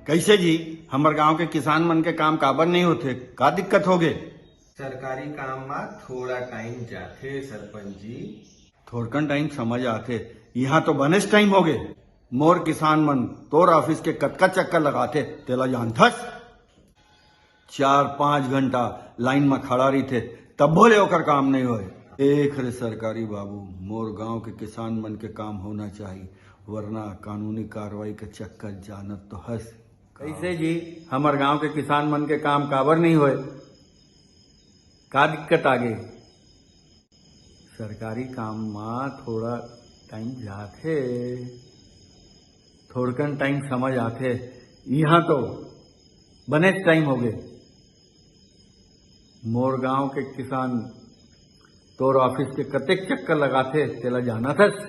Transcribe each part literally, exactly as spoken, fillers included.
कइसे जी? हमर गांव के किसान मन के काम काबर नइ होथे? का दिक्कत होगे? सरकारी काम म थोड़ा टाइम जाथे सरपंच जी। थोड़कन टाइम समझ आथे, इहां तो बनेच टाइम होगे। मोर किसान मन तोर ऑफिस के कतका चक्कर लगाथे, तेला जानथस? चार पांच घंटा लाइन म खड़ा रहिथे, तभो ले ओकर काम नइ होय। देख रे सरकारी बाबू, मोर गांव के किसान मन के काम होना चाही, वरना कानूनी कार्रवाई के चक्कर जानत तो हस। कइसे जी, हमर गांव के किसान मन के काम काबर नइ होय? का दिक्कत आगे? सरकारी काम म थोड़ा टाइम जाथे, थोड़कन टाइम समझ आथे, इहां तो बनेच टाइम होगे। मोर गांव के किसान तोर ऑफिस के कतेक चक्कर लगाथे, तेला जानत हस?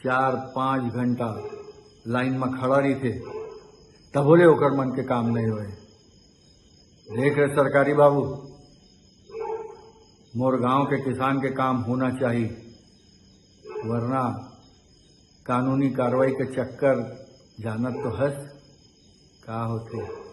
चार पांच घंटा लाइन म खड़ा रहिथे, तभो ले ओकर मन के काम नइ होय। देख रे सरकारी बाबू, मोर गांव के किसान के काम होना चाही, वरना कानूनी कार्रवाई के चक्कर जानत तो हस का होथे।